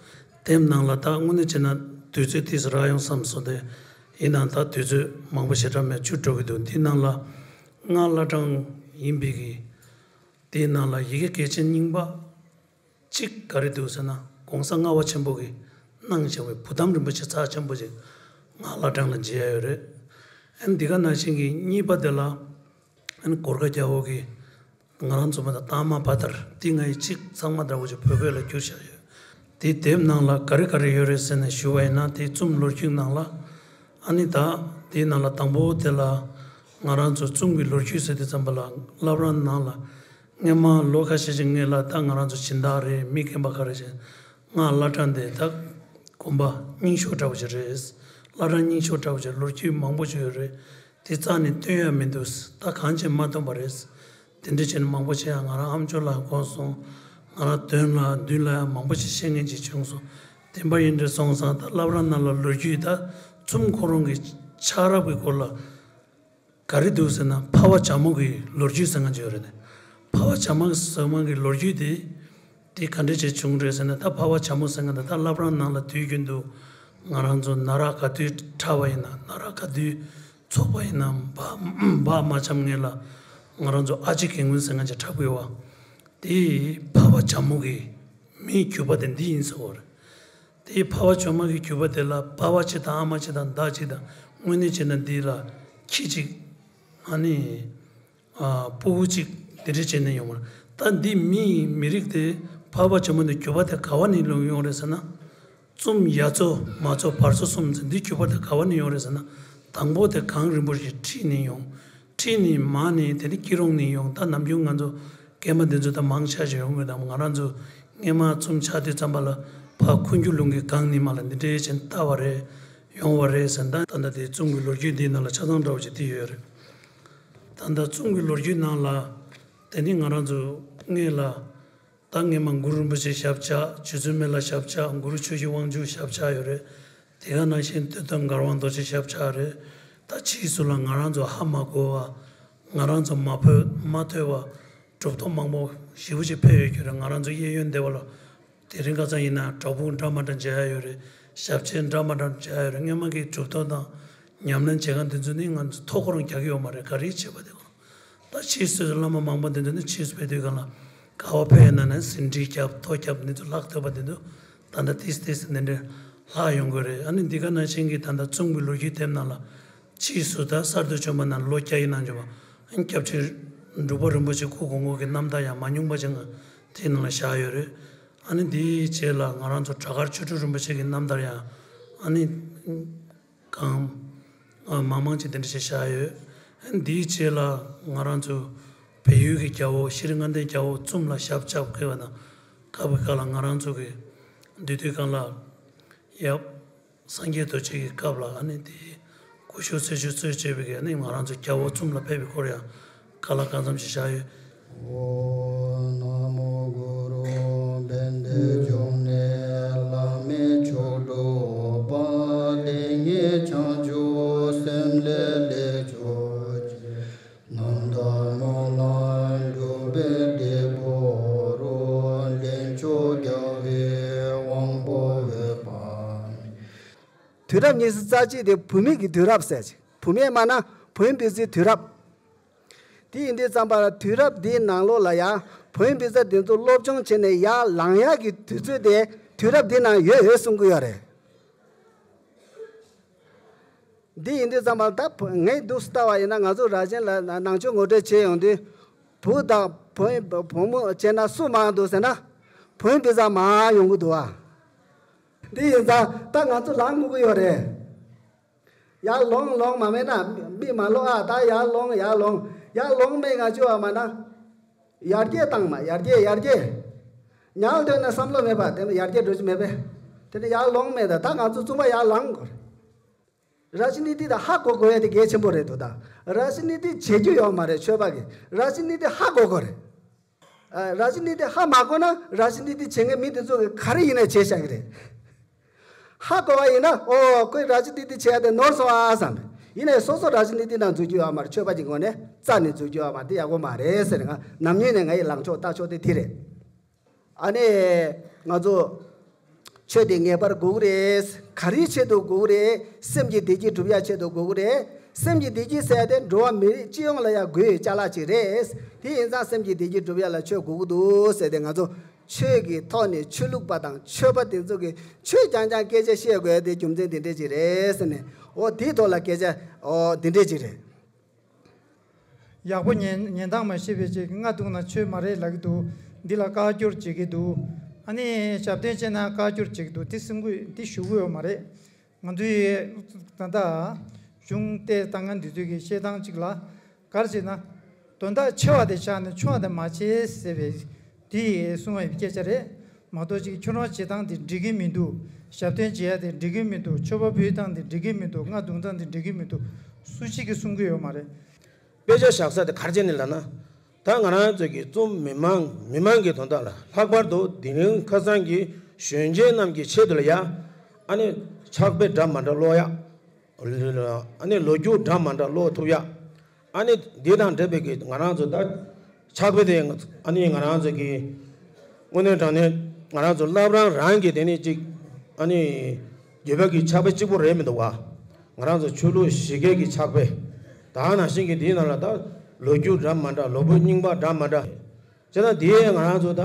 དེའི་ནང་ལ་ད་དངོས་གནས་བྱས་ན་དུས་ཚོད་ཏིས་རག་ཡོང་བསམ་སོང་སྟེ་ཡིན་ནའང་ད་དུས་ཚོད་མང་པོ་ཞེ་དྲག་མེད་བཅུ་འགྲོ་གི་འདུག་འདིའི་ནང་ལ་སྔགས་བླ་བྲང་ཡིན་པའི་གི་དེའི་ནང་ལ་ཡི་གེ་གལ་ཆེན་རྙིང་པ། གཅིག་ག་རེ་འདུག་ཟེར་ན་༸གོང་ས་ལྔ་པ་ཆེན་པོ་གིས་གནང་བཞག་པའི་བུ་དམ་རིན་པོ་ཆེ་རྩ་ཆེན་པོ་ཅིག་སྔགས་བླ་བྲང་ལ་མཇལ་ཡ་ཡོད་རེད། ཨ་ནི་འདི་ག་ནང་བཞིན་གྱི་གཉིས་པ་དེ་ལ་ཨ་ནི་གོར་ཁ་རྒྱལ་པོ་གིས་ང་རང་ཚོ་མ་ད་ཏཱ་མ་བྷ་དར་འདི་ང་ཡི་གཅིག་ཚང་མ་འདྲ་བོ་ཅིག་བོད་སྐད་ལ་བསྒྱུར་བཞག་ཡོད། དེའི་དེབ་ནང་ལ་ག་རེ་ག་རེ་ཡོད་རེད་ཟེར་ནས་ཞུ་བ་ཡིན་ན་དེའི་རྩོམ་ལོ་རྒྱུས་ནང་ལ་ཨ་ནི་ད་དེའི་ནང་ལ་དང་པོ་དེ་ལ་ང་རང་ཚོ་རྩོམ་གྱི་ལོ་རྒྱུས་ཟེར་དུས་ཙམ་པ་ལ་བླ་བྲང་ནང་ལ། སྔོན་མ་ལོ་ཁ་ཤས་ཤིག་སྔོན་ལ་ད་ང་རང་ཚོ་སྦྱིན་བདག་རེད་མི་རྒན་པ་ག་རེ་བྱས་སྔགས་བླ་བྲང་དེ་ད་དགོན་པ་རྙིང་ཤོས་འདྲ་བོ་ཞིག་རེད། བླ་བྲང་རྙིང་ཤོས་འདྲ་བོ་ཞིག་ལོ་རྒྱུས་མང་པོ་ཞིག་ཡོད་རེད། དེ་རྩ་ནས་སྟོན་ཡ་མི་འདུག་ད་གང་བྱས་མ་སྟོན་པ་རེད། དེ་འདྲ་བྱས་ནས་མང་པོ་བྱས་ཡ་ང་རང་ཨ་མཆོག་ལ་གོ་སོང་། ང་རང་དོན་ལ་མདུན་ལ་ཡ་མང་པོ་ཞིག་བཤད་མཁན་ཅིག་བྱུང་སོང་། བདེན་པ་ཡིན་འདྲ་སོང་ཙང་ད་བླ་བྲང་ནང་ལ་ལོ་རྒྱུས་ད་རྩོམ་ཁོ་རང་གི་ཆགས་རབས་ཀྱི་སྐོར་ལ། ག་རེ་འདུག་ཟེར་ན་འཕགས་པ་བྱ་མོ་གི་ལོ་རྒྱུས་ཟེར་མཁན་ཅིག་ཡོད་རེད་ནས། འཕགས་པ་བྱ་མོ་ཟེར་མཁན་གྱི་ལོ་རྒྱུས་དེ་དེ་ག་འདྲ་བྱས་བྱུང་རེད་ཟེར་ན་ད་འཕགས་པ་བྱ་མོ་ཟེར་མཁན་དེ་ད་བླ་བྲང་ནང་ལ་དུས་རྒྱུན་དུ་ང་རང་ཚོ་ན་རག་ག་དུས་འཁྲབ་པ་ཡིན་ན་ན་རག་ག་དུས་ཚོགས་པ་ཡིན་ན་སྦ་སྦ་མ་འཆམ་ངེས་ལ་ང་རང་ཚོ་ཨ་ཅེ་དགེ་སྔོན་ཟེར་མཁན་ཅིག་འཁྲབ་གི་ཡོད་པ། དེ་འཕགས་པ་བྱ་མོ་གི་མིང་བརྒྱུད་པ་དེ་འདི་ཡིན་ཟེར་བ་རེད། དེའི་འཕགས་པ་བྱ་མོ་གི་བརྒྱུད་པ་དེ་ལ་པ་ཕ་གཅིག་དང་ཨ་མ་གཅིག་དང་མདའ་གཅིག་དང་དངོས་གནས་བྱས་ན་འདི་ལ་ཁྱི་གཅིག་ཨ་ནི་ཨ་སྤུ་གུ་གཅིག་དེ་འདྲ་བྱས་ནས་ཡོང་བ་རེད། ད་འདི་མི་མི་རིགས་དེ་འཕགས་པ་བྱ་མོ་འདི་བརྒྱུད་པ་དེ་ག་བ་ནས་ལོན་ཡོང་རེད་ཟེར་ན། རྩོམ་ཡ་མཚོ་མ་མཚོ་བར་མཚོ་གསུམ་ཟེར་འདི་བརྒྱུད་པ་དེ་ག་བ་ནས་ཡོང་རེད་ཟེར་ན། དང་པོ་དེ་གངས་རིན་པོ་ཆེ་ཁྲིད་ནས་ཡོང་། ཁྲིད་ནས་མར་ནས་དེ་ནི་སྐྱིད་རོང་ནས་ཡོང་། ད་ནམ་རྒྱུན་ང་ཚོ་སྐྱེས་མ་འདི་ཚོ་ད་མང་ཆེ་ཞིག་ཡོང་གི་དང་ང་རང་ཚོ་སྔས་མ་རྩོམ་ཆགས་དུས་ཙམ་པ་ལ་ཕ་ཁུ་འགྱུར་ལུང་གི་གངས་ནི་མ་ལ་འདི་འདྲའི་ཆེན་ལྟ་བ་རེད་ཡོང་བ་རེད་ཟེར། ད་ད་ལྟ་དེ་རྩོམ་གྱི་ལོ་རྒྱུས་འདིའི་ནང་ལ་ཆ་ཚང་འདྲ་བོ་ཅིག་འདི་ཡོད་རེད། ད་ལྟ་རྩོམ་གྱི་ལོ་རྒྱུས་ནང་ལ་དེ་ནི་ང་རང་ཚོ་སྔས་ལ། ད་སྔས་མ་གུ་རུ་རིན་པོ་ཆེ་ཞབས་བཅགས། རྗེ་བཙུན་མི་ལ་ཞབས་བཅགས། གུ་རུ་ཆོས་ཀྱི་དབང་ཕྱུག་ཞབས་བཅགས་ཡོད་རེད། དེ་ག་ནང་བཞིན་སྟོད་འཐབ་མགར་དབང་རྡོ་རྗེ་ཞབས་བཅགས་རེད། ད་ཕྱིས་སུ་ལ་ང་རང་ཚོ་ཧ་མ་གོ་བ། ང་རང་ཚོ་མ་བོས་མ་ཐོས་པ། གྲུབ་ཐོབ་མང་པོ་ཞེ་པོ་ཅིག་ཕེབས་ཡོད་ཀྱི་རེད། ང་རང་ཚོ་གཡས་གཡོན་སྡེ་བ་ལ་དེ་རིང་ཁ་སང་ཡིན་ན་བྲག་ཕུག་འདྲ་མ་འདྲ་མཇལ་ཡ་ཡོད་རེད། ཞབས་རྗེས་འདྲ་མ་འདྲ་མཇལ་ཡ་ཡོད་རེད། སྔོན་མ་གི་གྲུབ་ཐོབ་དང་ཉམས་ལེན་བྱེད་མཁན་དེ་ཚོ་ནི་ང་ཚོ་ཐོ་ཁོ་རང་རྒྱག་གི་ཡོད་མ་རེད། ག་རེ་བྱས་པ་དེ་ཁོ། ད་ཕྱིས་སུ་བླ་མ་མང་པོ་འདི་ཚོ་ནི་ཕྱིས་སུ་ཕེབས་དུས་སྒང་ལ་ག་བ་ཕེབས་ཡིན་ན་ནི་ཟིན་བྲིས་རྒྱབ་ཐོ་རྒྱབ་འདི་ཚོ་ལྷག་ཐུབ་པ་འདི་ཚོ་ད་ ད་ལྟ་ཏིས་ཏིས་འདི་འདྲ་ལྷག་ཡོང་གི་རེད། ཨ་ནི་འདི་ག་ནང་བཞིན་གྱི་ད་ལྟ་ཙུང་གི་ལོ་རྒྱུས་དེབ་ནང་ལ་ཕྱིས་སུ་ད་གསར་དུ་བྱོན་པ་ནང་ལོ་བརྒྱ་ཡི་ནང་བྱོན་པ། ཨ་ནི་སྐྱབས་རྗེ་འབྲུག་པ་རིན་པོ་ཆེ་སྐུ་གོང་འོག་གི་རྣམ་ཐར་ཡང་མ་ཉུང་པ་ཅིག་དེའི་ནང་ལ་བཞག་ཡོད་རེད། ཨ་ནི་འདིའི་རྗེས་ལ་ང་རང་ཚོ་བྲག་དཀར་ཆོས་དྲུག་རིན་པོ་ཆེ་གི་རྣམ་ཐར་ཡང་ཨ་ནི། གང་། ཨ། མང་མང་ཅིག་དེ་འདྲ་ཞིག་བཞག་ཡོད། འདིའི་རྗེས་ལ་ང་རང་ཚོ་བལ་ཡུལ་གྱི་རྒྱལ་པོ་ཤྲི་ལངྐ་ལྡན་རྒྱལ་པོ་ཙུམ་ལ་ཞབས་བཅགས་དགོས་པ་དང་། སྐབས་ཀྱི་སྐབས་ལ་ང་རང་ཚོ་གི་འདི་དུས་གང་ལ་ཡབ་སངས་རྒྱས་རྡོ་རྗེ་གི་སྐབས་ལ་ཨ་ནི་དེའི་སྐུ་ཞབས་ཚེས་བཅུ་གཙོས་བྱས་པའི་གི་ཨ་ནི་ང་རང་ཚོ་རྒྱལ་པོ་ཙུམ་ལ་ཕེབས་པའི་སྐོར་ཡང་། ཀ་ལ་གང་འཚམ་ཞིག་བཞག་ཡོད། ཨོཾ་ན་མོ་གུ་རུ། བན་དེ་འབྱུང་གནས་བླ་མེད་མཆོག་སྒྲུབ་པ། དེ་ཉིད་བྱང་ཆུབ་སེམས་ལས་ལེགས་མཆོག་སྦྱིན། རྣམ་དག་སྨོན་ལམ་འཇུག་པའི་དེད་དཔོན་རུ། འདྲེན་མཆོག་རྒྱལ་བའི་དབང་པོ་འོད་དཔག་མེད། དུས་རབས་ཉི་ཤུ་རྩ་གཅིག་དེ་བུད་མེད་ཀྱི་དུས་རབས་ཟེར་ཅིག་བུད་མེད་མ་ན་བུ་ཡིན་པའི་ཚེ་དུས་རབས། དེ་ཡིན་དུས་ཙམ་པ་ལ་དུས་རབས་འདིའི་ནང་ལོགས་ལ་ཡང་བོད་ཡིག་འབྲི་ས་དེ་ཚོ་སློབ་སྦྱོང་བྱས་ནས་ཡར་ལངས་ཡག་གི་དུས་ཚོད་དེ་དུས་རབས་འདི་ནང་ཡོད་ཡོད་གསུང་གི་ཡོད་རེད། འདི་ཡིན་དུས་ཙམ་པ་ལ་ད་བོ་ངས་འདུག་ལྟ་བ་ཡིན་ན་ང་ཚོ་རྭ་ཅན་ལ་ནང་ཆོས་ངོ་སྤྲོད་བྱེད་ཡོང་དུས་བུ་དང་བོད་ཡིག་བུ་མོ་བྱས་ན་སུ་མང་འདུག་ཟེར་ན་བོད་ཡིག་འབྲི་ས་མང་ཡོང་གི་འདུག་ཨ། འདི་ཡིན་ཙང་ད་ང་ཚོ་ལངས་དགོས་ཀྱི་ཡོད་རེད། ཡར་ལོངས་ལོངས་མ་མེད་ན་མི་མ་ལོག་ཨ། ད་ཡར་ལོངས་ཡར་ལོངས་ཡར་ལོངས་མེད་ང་ཅོ་བ་མ་ན། ཡར་རྒྱས་བཏང་མ་ཡར་རྒྱས་ཡར་རྒྱས། ཉལ་འདོད་ན་བསམ་བློ་མེད་པ་དེ་ནི་ཡར་རྒྱས་འགྲོ་རྒྱུ་མེད་པས། དེ་ནི་ཡར་ལོངས་མེད་ད་ད་ང་ཚོ་ཚུགས་པ་ཡར་ལངས་དགོས། རཱ་ཇི་ནི་ཏི་ད་ཧ་གོ་དགོས་ཡ་དེ་གལ་ཆེན་པོ་རེད་འདུག་ད་རཱ་ཇི་ནི་ཏི་བྱེད་རྒྱུ་ཡོད་མ་རེད། ཆོས་པ་གི་རཱ་ཇི་ནི་ཏི་ཧ་གོ་དགོས་རེད། ཨ། རཱ་ཇི་ནི་ཏི་ཧ་མ་གོ་ན་རཱ་ཇི་ནི་ཏི་བྱེད་མཁན་མི་དེ་ཚོ་གི་ག་རེ་ཡིན་ནའི་བྱེད་བཞག་གི་རེད། ཧ་གོ་བ་ཡིན་ན་ཨོ་ཁོས་རཱ་ཇི་ནི་ཏི་བྱེད་ཡ་དེ་ནོར་སོང་ཨ་བསམ་པས། ཡིན་ནའི་སོ་སོ་རཱ་ཇི་ནི་ཏི་ནང་འཛུལ་རྒྱུ་ཡོད་མ་རེད། ཆོས་པ་གི་ངོས་ནས་རྩ་ནས་འཛུལ་རྒྱུ་ཡོད་མ་རེད། དེ་ཡག་པོ་མ་རེད་ཟེར་ང་ནམ་ཉིན་ནས་ང་ཡི་ལངས་ཕྱོགས་ལྟ་ཕྱོགས་དེ་དེ་རེད། ཨ་ནི་ང་ཚོ་ཆོས་དེ་ངེས་པར་དགོས་ཀྱི་རེད། ག་རེའི་ཆེད་དུ་དགོས་ཀྱི་རེད། སེམས་ཀྱི་བདེ་སྐྱིད་སྒྲུབ་ཡ་ཆེད་དུ་དགོས་ཀྱི་རེད། སེམས་ཀྱི་བདེ་སྐྱིད་ཟེར་ཡ་དེ་འགྲོ་བ་མི་རིགས་སྤྱི་ཡོངས་ལ་ཡང་དགོས་ཡོད་ཅ་ལག་ཅིག་རེད། དེ་ཡིན་ཙང་སེམས་ཀྱི་བདེ་སྐྱིད་སྒྲུབ་ཡ་ལ་ཆོས་དགོས་ཀྱི་འདུག་ཟེར་ཏེ་ང་ཚོ་ཆོས་ཀྱི་ཐོག་ནས་ཆོས་ལུགས་པ་དང་ཆོས་པ་དེ་ཚོ་གིས་ཆོས་རྐྱང་རྐྱང་སྐད་ཆ་བཤད་དགོས་ཡ་དེ་རྒྱུ་མཚན་དེ་འདྲས་ཅིག་རེད་ཟེར་ནས་འོ་དེའི་ཐོག་ལ་སྐད་ཆ་འོ་དེ་འདྲས་ཅིག་རེད། ཡག་པོ་ཉན་ཉན་སྟངས་མ་ཤེས་པའི་ཅིག་རྔ་བརྡུངས་ན་ཆོས་མ་རེད་ལབ་ཀྱི་འདུག་འདི་ལ་བཀའ་བཀྱོན་བྱེད་ཀྱི་འདུག་ཨ་ནི་ཞབས་བརྟན་བྱས་ན་བཀའ་བཀྱོན་བྱེད་ཀྱི་འདུག་དེ་སེམས་ཁུར་དེ་ཞུ་གི་ཡོད་མ་རེད། ང་ཚོའི་ད་ལྟ་གཞུང་ཏེ་ད་ང་འདི་ཚོའི་གི་བཤད་སྟངས་གཅིག་ལ་ག་རེ་བྱས་ན། དོན་དག་ཆེ་བ་དེ་བཞག་ནས་ཆུང་བ་དེ་མ་བྱེད་ཟེར་བའི་དེ་གསུང་བའི་སྐད་ཆ་རེད། མ་གཏོགས་ཅིག་ཁྱོད་རང་བྱེད་སྟངས་དེ་འགྲིག་གི་མི་འདུག་ཞབས་བརྟན་བྱེད་ཡ་དེ་འགྲིག་གི་མི་འདུག་མཆོད་པ་ཕུལ་སྟངས་དེ་འགྲིག་གི་མི་འདུག་རྔ་བརྡུང་སྟངས་དེ་འགྲིག་གི་མི་འདུག་སུ་གཅིག་གིས་གསུང་གི་ཡོད་མ་རེད། དཔེ་ཆ་བཞག་ས་དེ་ག་རེ་བྱས་ནས་ལབ་ན། ད་ང་རང་ཚོ་གི་ཙུམ་མི་མང་མི་མང་གི་དོན་དག་ལ་ལྷག་པར་དུ་དིང་རི་ཁ་སང་གི་གཞོན་སྐྱེས་རྣམས་ཀྱི་ཆེད་དུ་ལ་ཡ། ཨ་ནི་ཕྱག་དཔེ་འདྲ་མ་འདྲ་ཀློག་ཡ། ཨ་ནི་ལོ་རྒྱུས་འདྲ་མ་འདྲ་ཀློག་ཐུབ་ཡ། ཨ་ནི་འདི་དང་འབྲེལ་བའི་གི་ང་རང་ཚོ་ད་ཕྱག་དཔེ་དེ་ཨ་ནི་ང་རང་ཚོ་གི་དངོས་གནས་དྲང་གནས་ང་རང་ཚོ་བླ་བྲང་རང་གི་དེ་ནི་གཅིག་ཨ་ནི་བརྒྱུད་པ་གི་ཕྱག་དཔེ་གཅིག་པོ་རེད་མི་འདུག་བ། ང་རང་ཚོ་ཆོས་ལུགས་གཞི་སྐད་ཀྱི་ཕྱག་དཔེ། ད་ནང་བཞིན་གྱི་དེའི་ནང་ལ་ད་ལོ་རྒྱུས་འདྲ་མ་འདྲ་ལོ་ཕུགས་རྙིང་པ་འདྲ་མ་འདྲ། བྱས་ཙང་དེ་ང་རང་ཚོ་ད་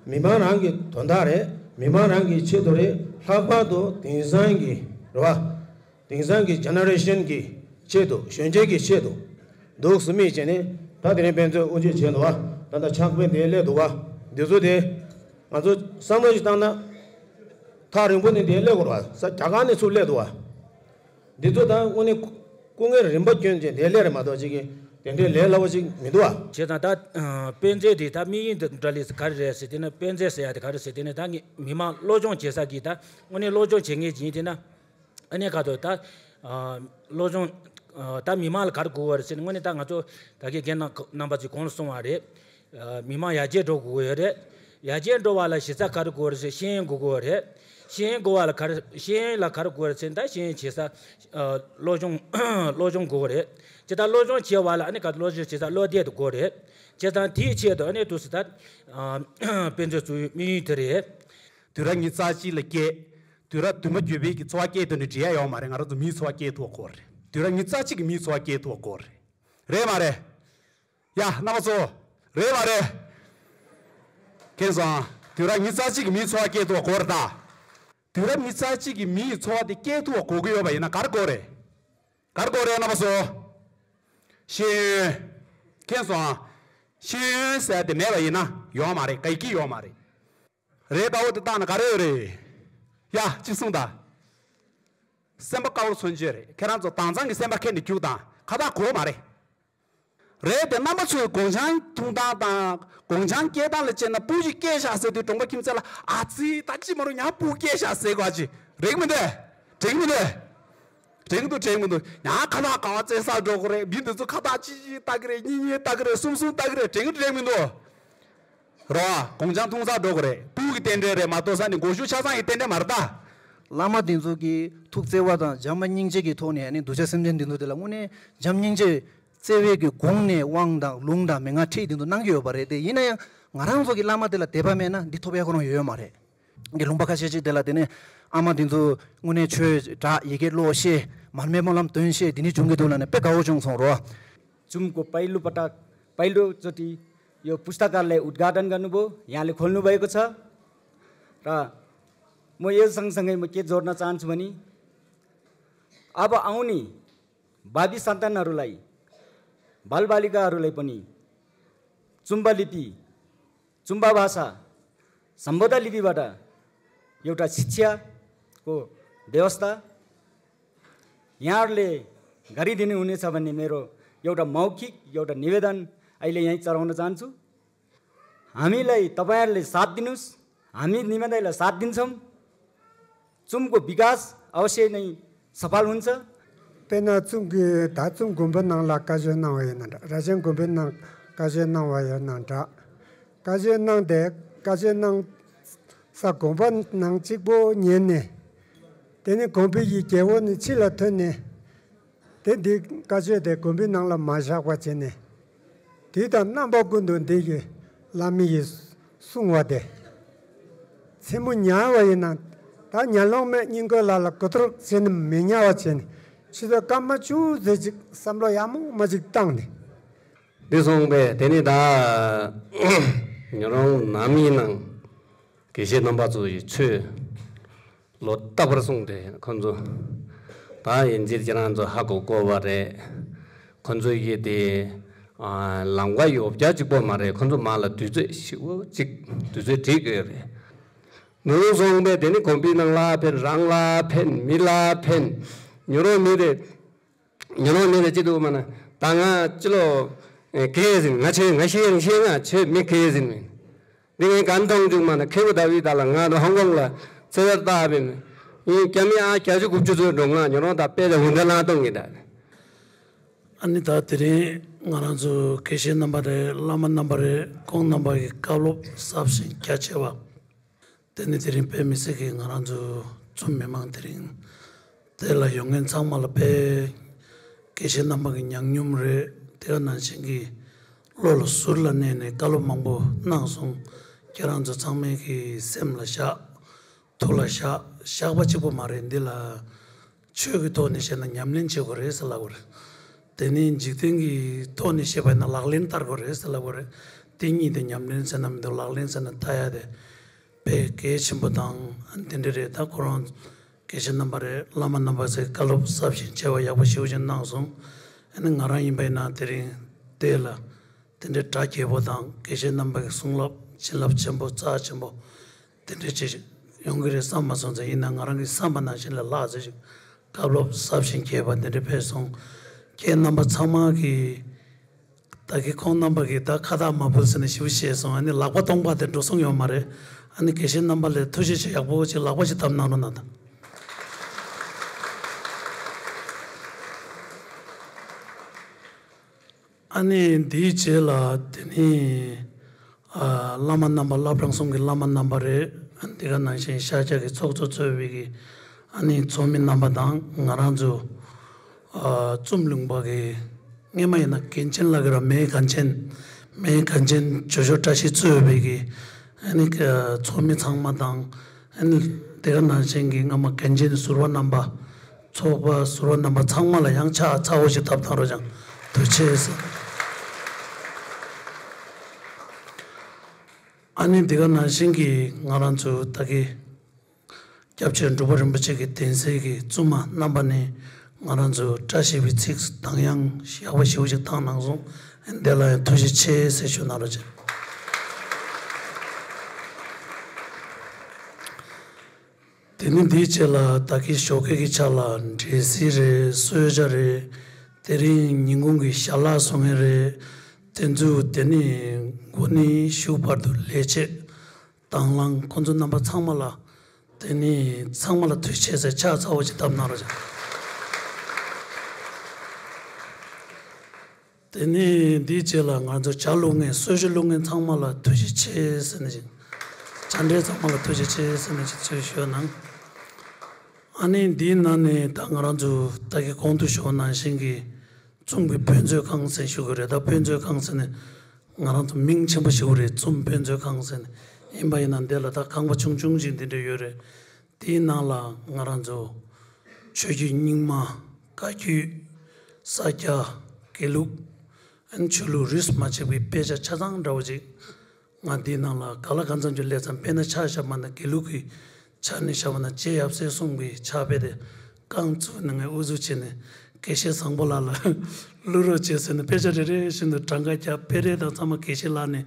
མི་མང་རང་གི་དོན་དག་རེད། མི་མང་རང་གི་ཆེད་དུ་རེད། ལྷག་པར་དུ་དེང་སང་གི་རེད་བ། དེང་སང་གི་ཇེ་ནེ་རེ་ཤན་གི་ཆེད་དུ་གཞོན་སྐྱེས་ཀྱི་ཆེད་དུ་འདུག་སེ་མི་བྱས་ནས་ད་དེ་རིང་ཕན་ཚུན་དབུ་འབྱེད་བྱས་འདུག་བ། ད་ལྟ་ཕྱག་དཔེ་འདི་སླེབས་འདུག་བ། འདི་ཚོ་དེ་ང་ཚོ་བསམ་བློ་ཞིག་བཏང་ན་ཐག་རིང་པོ་ནས་འདི་སླེབས་དགོས་རེད་བ། ས་རྒྱ་གར་ནས་ཚུར་སླེབས་འདུག་བ། འདི་ཚོ་ད་དངོས་གནས་སྐུ་ངལ་རིམ་པ་བསྐྱོན་བྱས་འདི་སླེབས་རེད་མ་གཏོགས་ཅིག་གི་དེ་འདྲའི་ལས་སླ་བོ་ཅིག་མི་འདུག་བ། བྱས་ཙང་ད་དཔེ་མཛོད་དེ་ད་དམིགས་ཡུལ་འདི་འདྲ་ལས་ག་རེ་རེད་ཟེར་དེ་ན། དཔེ་མཛོད་ཟེར་ཡ་དེ་ག་རེ་ཟེར་དེ་ན་ད་ངས་མི་མང་སློབ་སྦྱོང་བྱེད་ས་གི་ད་དངོས་གནས་སློབ་སྦྱོང་བྱེད་མཁན་ཅིག་ཡིན་དེ་ན། ཨ་ནི་ཁ་ཐོག་ད་ཨ་སློབ་སྦྱོང་ཨ་ད་མི་མང་ལ་ག་རེ་དགོས་པ་རེད་ཟེར་ན། དངོས་གནས་ད་ང་ཚོ་ད་གའི་རྒན་རྣམ་པ་ཚོས་གོང་ལ་གསུངས་པ་རེད། ཨ་མི་མང་ཡར་རྒྱས་འགྲོ་དགོས་ཀྱི་ཡོད་རེད། ཡར་རྒྱས་འགྲོ་བ་ལ་གཞི་རྩ་ག་རེ་དགོས་རེད་ཟེར། ཤེས་ཡོན་དགོས་ཀྱི་ཡོད་རེད། ཤེས་ཡོན་དགོས་པ་ལ་ག་རེ་ཤེས་ཡོན་ལ་ག་རེ་དགོས་རེད་ཟེར་ན། ད་ཤེས་ཡོན་བྱེད་ས་ཨ་སློབ་སྦྱོང་སློབ་སྦྱོང་དགོས་ཀྱི་རེད། ཇི་ལྟར་སློབ་སྦྱོང་བྱེད་པ་ལ་ཨ་ནི་ག་སློབ་སྦྱོང་བྱེད་ས་སློབ་དེབ་དེ་དགོས་རེད། བྱས་ཙང་དེའི་ཆེད་དུ་ཨ་ནི་དུས་སུ་ད་ཨ་དཔེ་མཛོད་བཙུགས་ཡོད་དམིགས་ཡུལ་དེ་རེད། དུས་རབས་ཉི་ཤུ་རྩ་གཅིག་ལ་སྐྱེས། དུས་རབས་བདུན་པ་བརྒྱུད་པའི་གི་འཚོ་བ་སྐྱེལ་ཐུབ་ནས་འབྲི་ཡ་ཡོད་མ་རེད། ང་རང་ཚོ་མིའི་འཚོ་བ་སྐྱེལ་ཐུབ་པ་དགོས་རེད། དུས་རབས་ཉི་ཤུ་རྩ་གཅིག་གི་མིའི་འཚོ་བ་སྐྱེལ་ཐུབ་པ་དགོས་རེད། རེད་མ་རེད། ཡ་རྣམ་པ་ཚོ། རེད་མ་རེད། མཁྱེན་སོང་། དུས་རབས་ཉི་ཤུ་རྩ་གཅིག་གི་མིའི་འཚོ་བ་སྐྱེལ་ཐུབ་པ་དགོས་རེད་ད། དུས་རབས་ཉི་ཤུ་རྩ་གཅིག་གི་མི་ཡི་འཚོ་བ་དེ་སྐྱེལ་ཐུབ་པ་དགོས་ཀྱི་ཡོད་པ་ཡིན་ན་ག་རེ་དགོས་རེད། ག་རེ་དགོས་རེད་རྣམ་པ་ཚོ། ཤེས་ཡོན། མཁྱེན་སོང་ཨ། ཤེས་ཡོན་ཟེར་དེ་མེད་པ་ཡིན་ན་ཡོང་མ་རེད། ག་ཡི་གི་ཡོང་མ་རེད། རེད་ད། འོ་དེ་བཏང་ན་ག་རེ་ཡོད་རེད། ཡ་གཅིག་གསུངས་དང་། སེམས་པ་དཀར་པོ་མཚོན་བྱེད་རེད། ཁྱེད་རང་ཚོ་དྭངས་གཙང་གི་སེམས་པ་ཁྱེར་ནས་རྒྱུགས་དང་། ཁ་བཏགས་དགོས་མ་རེད། རེད་དེ། རྣམ་པ་ཚོས་དགོང་ཆང་འཐུང་སྟངས་དང་དགོང་ཆང་སྐྱེལ་སྟངས་ལ་དཔྱད་ན་སྤུ་གུ་སྐྱེས་ཤག་ཟེར་དུས་གྲོང་པ་ཁྱིམ་མཚེས་ལ་ཨ་ཙི་ད་ཅི་མ་རུང་ཉག་སྤུ་གུ་སྐྱེས་ཤག་ཟེར་གོ་ཨ་ཅི། རེད་མི་འདུག་དྲན་གི་མི་འདུག་དྲན་གི་འདུག་དྲན་གི་འདུག་ཉག་ཁ་ལག་ག་བ་བཙལ་ས་འགྲོ་གི་རེད། མི་འདི་ཚོ་ཁ་བཏགས་གཅིག་གཅིག་ལྟ་གི་རེད། གཉིས་གཉིས་ལྟ་གི་རེད། གསུམ་གསུམ་ལྟ་གི་རེད། དྲན་གི་དྲན་མི་འདུག་རོ། དགོང་ཆང་འཐུང་ས་འགྲོ་གི་རེད། སྤུ་གུ་གི་རྟེན་འབྲེལ་རེད་མ་གཏོགས་ས་ནི་མགོ་གཞུག་ཆ་ཚང་གི་རྟེན་འབྲེལ་མ་རེད་ད། བླ་མ་དེ་ཚོ་གིས་ཐུགས་བརྩེ་བ་དང་བྱམས་པ་སྙིང་རྗེ་གི་ཐོག་ནས་ཨ་ནི་གདུལ་བྱ་སེམས་ཅན་དེ་ཚོ་དེ་ལ་དངོས་གནས་བྱམས་སྙིང་རྗེ་བརྩེ་བའི་གི་སྒོ་ནས་དབང་དང་ལུང་དང་མན་ངག་ཁྲིད་དེ་ཚོ་གནང་གི་ཡོད་པ་རེད་དེ། ཡིན་ན་ཡང་ང་རང་ཚོ་གི་བླ་མ་དེ་ལ་དད་པ་མེད་ན་འདི་ཐོབ་ཡ་ཁོ་རང་ཡོད་ཡོད་མ་རེད། གི་ལུང་པ་ཁ་ཤས་ཅིག་དེ་ལ་དེ་ནས་ཨ་མ་དེ་ཚོ་དངོས་གནས་ཆོས་གྲགས་ཡི་གེ་ཀློག་ཤེས། མར་མེ་སྨོན་ལམ་འདོན་ཤེས། དེ་འདྲ་བྱུང་གི་འདུག་ལབ་ནས་དཔེ་དགའ་བོ་བྱུང་སོང་རོ། जुमको पहिलो पटक, पहिलोचोटि यो पुस्तकालय उद्घाटन गर्नुभयो, यहाँले खोल्नुभएको छ। र म यो सँगसँगै म के जोड्न चाहन्छु भने, अब आउने भावी सन्तानहरूलाई, बालबालिकाहरूलाई पनि जुम्बा लिपि, जुम्बा भाषा, सम्बोधा लिपिबाट एउटा शिक्षाको व्यवस्था यहाँहरूले गरिदिनु हुनेछ भन्ने मेरो एउटा मौखिक एउटा निवेदन अहिले यहीँ चढाउन चाहन्छु। हामीलाई तपाईँहरूले साथ दिनुस्, हामी निमादाईलाई साथ दिन्छौँ। जुमको विकास अवश्य नै सफल हुन्छ। དཔེར་ན་ཙུམ་གྱི་ད་ཙུམ་དགོན་པའི་ནང་ལ་བཀའ་ཆོས་གནང་བ་ཡིན་ན་འདྲ། རྭ་ཅན་དགོན་པའི་ནང་བཀའ་ཆོས་གནང་བ་ཡིན་ན་འདྲ། བཀའ་ཆོས་གནང་སྟེ་བཀའ་ཆོས་གནང་ས་དགོན་པ་ནང་གཅིག་པོ་ཉན་ནས། དེ་ནས་དགོན་པའི་ཡི་རྒྱལ་པོ་ནས་ཕྱི་ལ་ཐོན་ནས། དེ་འདི་བཀའ་ཆོས་དེ་དགོན་པའི་ནང་ལ་མ་བཞག་པ་བྱས་ནས། དུས་དང་རྣམ་པ་ཀུན་ཏུ་འདི་ཡི་བླ་མའི་ཡི་གསུང་བ་དེ། མཚན་མོ་ཉལ་བ་ཡིན་ན། ད་ཉལ་ལོང་མེད་སྙིང་གོ་ལ་ལ་ཀོ་ཏྲོག་བྱས་ནས་མི་ཉལ་བ་བྱས་ནས། ཕྱི་དྲོ་སྐར་མ་ཆུང་ཟེར་ཅིག་བསམ་བློ་ཡག་མོ་མ་ཅིག་བཏང་ནས། འདི་སོང་པས་དེ་ནི་ད་ཉོ་རོང་ནམ་ཡིན་ནང་དགེ་བཤེས་རྣམ་པ་ཚོ་ཡི་ཆོས་ལོ་རྟག་པར་གསུངས་ཏེ་ཁོ་ཚོ་ད་ཡིན་ཅིག་ཁྱེད་རང་ཚོ་ཧ་གོ་གོ་བ་རེད། ཁོ་ཚོ་ཡི་དེ་ཨ་ལམ་ཀ་ཡོད་རྒྱ་གཅིག་པོ་མ་རེད། ཁོ་ཚོ་མ་ལ་དུས་ཚོད་ཞིག་པོ་གཅིག་དུས་ཚོད་བྲིས་དགོས་རེད། ནུ་རུ་སོང་པས་དེ་ནི་དགོན་པའི་ནང་ལ་ཕན། རང་ལ་ཕན། མི་ལ་ཕན། ཉོ་རོང་མི་རེད། ཉོ་རོང་མི་རེད་ཅི་འདུག་མ་ན། ད་ང་ཅི་ལོ་གེ་ཟིན། ང་ཆོས་ང་ཤེས་ཡང་ཤེས། ང་ཆོས་མི་གེ་ཟིན་མིན། འདི་ངས་གན་མཐོང་བྱུང་མ་ན། ཁེ་བུ་ད་བི་ད་ལ་ང་ཧོང་ཀོང་ལ་ཚེ་བར་ལྟ་བིན། ཡིན་རྒྱ་མི་ཨ་བརྒྱད་ཅུ་དགུ་བཅུ་ཚོད་འགྲོ། ང་ཉོ་རོང་ད་དཔེ་ད་ཧུན་ད་ལང་གཏོང་གི་ད། ཨ་ནི་ད་དེ་རིང་ང་རང་ཚོ་དགེ་བཤེས་རྣམ་པ་རེད། བླ་མ་རྣམ་པ་རེད། ཁོང་རྣམ་པ་གི་བཀའ་སློབ་ཟབ་ཞིང་རྒྱ་ཆེ་བ། དེ་ནི་དེ་རིང་དཔེ་མི་སྲིད་ཀྱི་ང་རང་ཚོ་ཚོ་མི་མང་དེ་རིང་དེ་ལ་ཡོང་མཁན་ཚང་མ་ལ་དཔེ་དགེ་བཤེས་རྣམ་པ་གི་ཉམས་མྱོང་རེད། དེ་ག་ནང་བཞིན་གྱི་བློ་ལ་ཟུར་ལ་གནས་ནས་བཀའ་སློབ་མང་པོ་གནང་སོང་། ཁྱེད་རང་ཚོ་ཚང་མའི་གི་སེམས་ལ་བཞག་ཐུགས་ལ་བཞག་བཞག་པ་གཅིག་པོ་མ་རེད། འདི་ལ་ཆོས་ཀྱི་ཐོག་ནས་བཤད་ན་ཉམས་ལེན་བྱེད་དགོས་རེད་ཟེར་ལབ་དགོས་རེད། དེ་ནི་འཇིག་རྟེན་གྱི་ཐོག་ནས་བཤད་པ་ཡིན་ན་ལག་ལེན་བསྟར་དགོས་རེད་ཟེར་ལབ་དགོས་རེད། དེ་གཉིས་དེ་ཉམས་ལེན་ཟེར་ན་མི་འདུག་ལག་ལེན་ཟེར་ན་ད་ཡ་དེ་དཔེ་གལ་ཆེན་པོ་དང་དེ་འདྲ་རེད། ད་ཁོ་རང་དགེ་བཤེས་རྣམ་པ་རེད། བླ་མ་རྣམ་པ་ཚོས་བཀའ་སློབ་ཟབ་ཞིང་ཆེ་བ་ཡག་པོ་ཞེ་པོ་ཅིག་གནང་སོང་། ཨ་ནི་ང་རང་ཡིན་པ་ཡིན་ན་དེ་རིང་དེ་ལ་དེ་འདྲའི་གྲ་རྒྱས་པོ་དང་དགེ་བཤེས་རྣམ་པ་གི་གསུང་རབ་བྱིན་རླབས་ཆེན་པོ་རྩ་ཆེན་པོ་དེ་འདྲའི་ཅིག་ཡོང་གི་རེད་བསམ་མ་སོང་ཙང་། ཡིན་ན་ང་རང་གི་བསམ་པ་ནང་བཞིན་ལས་ལྷག་ཙམ་ཞིག་བཀའ་སློབ་ཟབ་ཞིང་རྒྱས་པ་འདི་འདྲ་ཕེབས་སོང་། ཁྱེད་རྣམ་པ་ཚང་མ་གིས་ད་གིན་ཁོང་རྣམ་པ་གིས་ད་ཁ་བཏགས་མ་ཕུལ་ཟེར་ནས་ཞེ་པོ་བཤད་སོང་། ཨ་ནི་ལག་པ་སྟོང་པ་དེ་འགྲོ་སོང་ཡོད་མ་རེད། ཨ་ནི་དགེ་བཤེས་རྣམ་པ་ལ་ཐུགས་རྗེ་ཆེ། ཡག་པོ་ཅིག་ལག་པ་ཅིག་བརྡབ་གནང་རོགས་གནང་དང་། ཨ་ནི་འདིའི་རྗེས་ལ་དེ་ནི་ཨ་བླ་མ་རྣམ་པ་བླ་བྲང་གསུམ་གྱི་བླ་མ་རྣམ་པ་རེད། ཨ་ནི་དེ་ག་ནང་བཞིན་ཤཱཀྱ་གི་ཚོགས་གཙོ་གཙོས་པའི་གི་ཨ་ནི་ཚོགས་མི་རྣམ་པ་དང་། ང་རང་ཚོ་ཨ་ཙུམ་ལུང་པ་གི་སྔས་མ་ཡིན་ན་མཁན་ཆེན་ལབ་ཀྱི་ར། མེའི་མཁན་ཆེན། མེའི་མཁན་ཆེན་ཇོ་ཇོ་བཀྲ་ཤིས་གཙོས་པའི་གི་ཨ་ནི་ཚོགས་མི་ཚང་མ་དང་། ཨ་ནི་དེ་ག་ནང་བཞིན་གྱི་སྔ་མ་མཁན་ཆེན་ཟུར་པ་རྣམ་པ། ཚོགས་པ་ཟུར་པ་རྣམ་པ་ཚང་མ་ལ་ཡང་ཕྱག་ཚ་པོ་ཞིག་བརྡབ་བཏང་རོགས་ཀྱང་། ཐུགས་རྗེ་ཆེ་ཟེར། ཨ་ནི་དེ་ག་ནང་བཞིན་གྱི་ང་རང་ཚོ་ད་གི་ སྐྱབས་རྗེ་འབྲུག་པ་རིན་པོ་ཆེ་གི་གདན་སའི་གི་བཙུན་མ་རྣམ་པ་ནས་ང་རང་ཚོ་བཀྲ་ཤིས་པའི་ཚིག་གདངས་དབྱངས་ཡག་པོ་ཞེ་པོ་ཅིག་བཏང་གནང་སོང་། དེ་ལ་ཡང་ཐུགས་རྗེ་ཆེ་ཟེར་ཞུ་གནང་རོགས་བྱེད། དེ་ནས་འདིའི་རྗེས་ལ་ད་གིན་ཞོགས་ཀས་ཀྱི་ཆ་ལ་འབྲས་སིལ་རེད། གསོལ་ཇ་རེད། དེ་རིང་ཉིན་གུང་གི་ཞལ་ལག་བཟོ་མཁན་རེད། དེ་ཚོ་དེ་ནས་འགོ་ནས་གཞུག་བར་དུ་ལས་བྱེད་དང་བླངས་ཁོང་ཚོ་རྣམ་པ་ཚང་མ་ལ། དེ་ནས་ཚང་མ་ལ་ཐུགས་རྗེ་ཆེ་ཟེར་ཕྱག་འཚལ་བ་ཞིག་བཏབ་གནང་རོགས་བྱེད། དེ་ནས་འདིའི་རྗེས་ལ་ང་ཚོ་ཇ་བླུག་མཁན། གསོལ་ཇ་བླུག་མཁན་ཚང་མ་ལ་ཐུགས་རྗེ་ཆེ་ཟེར་ནས་ཅིག་ཇ་འདྲེན་ཚང་མ་ལ་ཐུགས་རྗེ་ཆེ་ཟེར་ནས་ཅིག་ཚུལ་ཞུ་གནང་། ཨ་ནི་འདིའི་ནང་ནས་ད་ང་རང་ཚོ་ད་གིན་གོང་དུ་ཞུས་པ་ནང་བཞིན་གྱི་ཙུམ་གྱི་དཔེ་མཛོད་ཁང་ཟེར་ཞུ་གི་རེད། ད་དཔེ་མཛོད་ཁང་ཟེར་ནས་ང་རང་ཚོ་མིང་ཆེན་པོ་ཞིག་རེད། ཙུམ་དཔེ་མཛོད་ཁང་ཟེར་ནས། ཡིན་པ་ཡིན་ན་འདི་ལ་ད་ཁང་པ་ཆུང་ཆུང་ཅིག་འདི་འདྲ་ཡོད་རེད། དེའི་ནང་ལ་ང་རང་ཚོ་ཆོས་བརྒྱུད་རྙིང་མ། བཀའ་བརྒྱུད། ས་སྐྱ། དགེ་ལུགས། ཨན་ཆོས་ལུགས་རིས་མ་ཆད་པའི་དཔེ་ཆ་ཆ་ཚང་འདྲ་བོ་ཅིག་ང་འདིའི་ནང་ལ་ག་ལ་གང་འཚམ་ཅིག་སླེབས་ཙང་། དཔེར་ན་ཕྱག་བཞག་པ་ན་དགེ་ལུགས་ཀྱི་ཕྱག་ནས་བཞག་པ་ན་རྗེ་ཡབ་སྲས་གསུམ་གྱི་ཕྱག་དཔེ་དེ་རྐང་བཙུགས་ནས་ངས་དབུ་འཛུགས་བྱས་ནས། དགེ་བཤེས་བཟང་པོ་ལགས་ལ་བླུག་རོགས་བྱེད་ཟེར་ནས་དཔེ་ཆ་རེ་རེ་བཞིན་དུ་གྲངས་ཀ་བརྒྱབ། དཔེ་རེ་དང་ཚང་མ་དགེ་བཤེས་ལགས་ནས་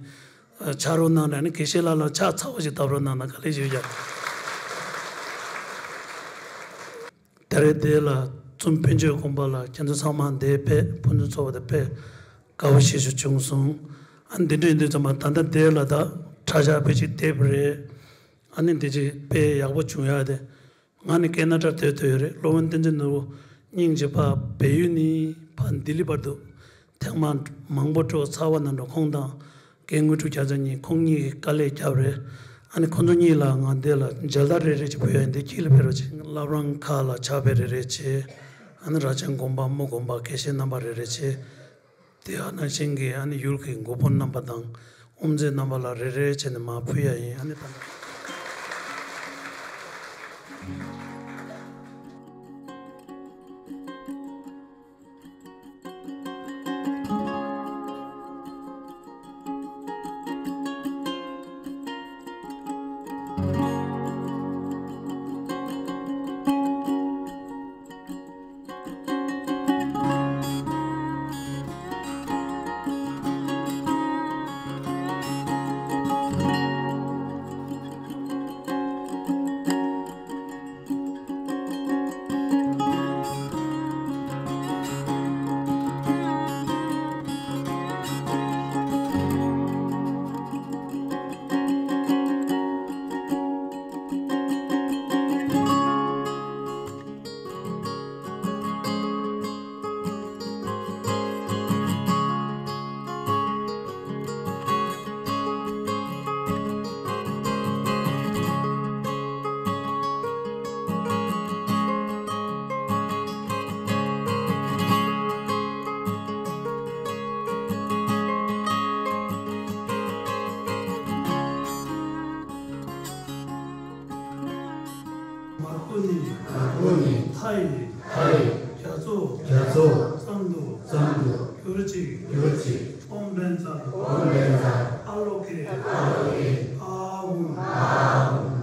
ཕྱག་རོགས་གནང་རེད། ཨ་ནི་དགེ་བཤེས་ལགས་ལ་ཕྱག་འཚལ་བ་ཞིག་བཏབ་རོགས་གནང་ན་དགའ་ལེ་ཞུ་ཡ། ད་རེས་དེ་ལ་ཙུམ་དཔེ་མཛོད་དགོན་པ་ལ་ཁྱེད་ཚོ་ཚང་མ་འདིར་ཕེབས། ཕུན་སུམ་ཚོགས་པ་དེ་ཕེབས། དགའ་པོ་ཞེ་ཞུ་བྱུང་སོང་། ཨ་འདི་འདྲ་ཡིན་དུས་ཙམ་པ་ད་ལྟ་དེ་ལ་ད་གྲྭ་ཤག་དཔེ་ཅིག་བལྟས་པ་རེད། ཨ་ནི་འདི་ཅིག་དཔེ་ཡག་པོ་བྱུང་ཡ་དེ། ང་ནི་ཀེ་ན་ཌར་སྡོད་སྡོད་ཡོད་རེད། སློབ་དཔོན་བསྟན་འཛིན་ནོར་བུ་སྙིང་རྗེ་ཕ་བལ་ཡུལ་ནས་ཕ་ལྡི་ལི་བར་དུ་ཐེངས་མ་མང་པོ་འགྲོ་ཚར་བ་ནང་བཞིན། ཁོང་དང་རྒན་དངོས་གྲུབ་རྒྱ་མཚོ་གཉིས། ཁོང་གཉིས་ཀྱིས་དཀའ་ལས་བརྒྱབ་རེད། ཨ་ནི་ཁོང་ཚོ་གཉིས་ལ་ང་འདི་ལ་མཇལ་དར་རེ་རེ་ཅིག་ཕུལ་ཡ་ཡིན། འདི་དཀྱིལ་ལ་ཕེབས་རོགས་བྱེད། བླ་བྲང་ཁག་ལ་ཕྱག་དཔེ་རེ་རེ་བྱེད། ཨ་ནི་རྭ་ཅན་དགོན་པ། དམུ་དགོན་པ། དགེ་བཤེས་རྣམ་པ་རེ་རེ་བྱེད། དེ་ཡང་ནང་བཞིན་གྱི་ཨ་ནི་ཡུལ་གྱི་འགོ་དཔོན་རྣམ་པ་དང་དབུ་མཛད་རྣམ་པ་ལ་རེ་རེ་བྱས་ནས་མར་ཕུལ་ཡ་ཡིན། ཨ་ནི་ད། མར་ཁུ་ནི། མར་ཁུ་ནི། མཐའ་ཡི། མཐའ་ཡི། རྒྱ་མཚོ། རྒྱ་མཚོ། ཙམ་དུ། ཙམ་དུ། གྱུར་ཅིག། གྱུར་ཅིག། ཨོཾ་བཛྲ། ཨོཾ་བཛྲ། ཨ་ལོ་ཀེ། ཨ་ལོ་ཀེ། ཨ་ཧུ། ཨ་ཧུ།